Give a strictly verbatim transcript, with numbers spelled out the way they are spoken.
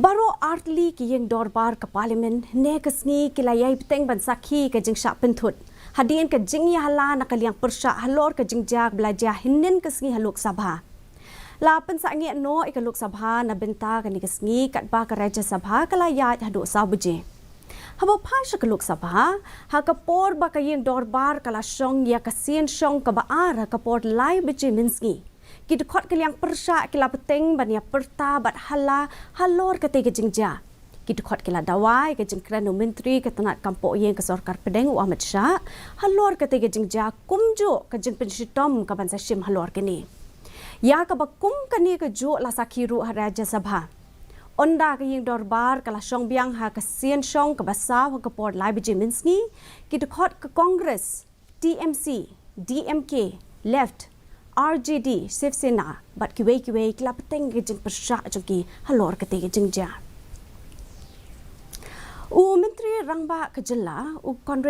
Baroh artylli ki ïing dorbar ka Parliament ne ka sngi ki la ïai bteng ban sakhi ka jingshah pynthut hadien ka jingïahala na ka liang pyrshah halor ka jingjia ba la jia hynnin ka sngi ha Lok Sabha. La pynsangeh noh ïa ka Lok Sabha na bynta kane ka sngi katba ka Rajya Sabha ka la ïaid haduh saw baje. Haba phai sha ka Lok Sabha, ha ka por ba ka ïing dorbar ka la shong ïa ka sien shong kaba ar ha ka por lai baje mynsngi, ki dkhot ka liang pyrshah ki la bteng ban ïa pyrta bad hala halor katei ka jingjia. Ki dkhot ki la dawa ïa ka jingkren u Myntri ka tnad kam poh ïing ka Sorkar Pdeng u Amit Shah halor katei ka jingjia, kumjuh ka jingpynshitom ka ban sa shim halor kane. Ïa kaba kum kane kajuh la sakhi ruh ha Rajya Sabha. Ynda ka ïing dorbar ka la shong biang ha ka sien shong kaba saw ha ka por lai baje mynsngi, ki dkhot ka Congress, T M C, D M K, Left, R J D, Shiv Sena bad kiwei kiwei ki la bteng ka jingpyrshah jong ki halor katei ka jingjia. U Myntri Rangbah ka jylla u Conrad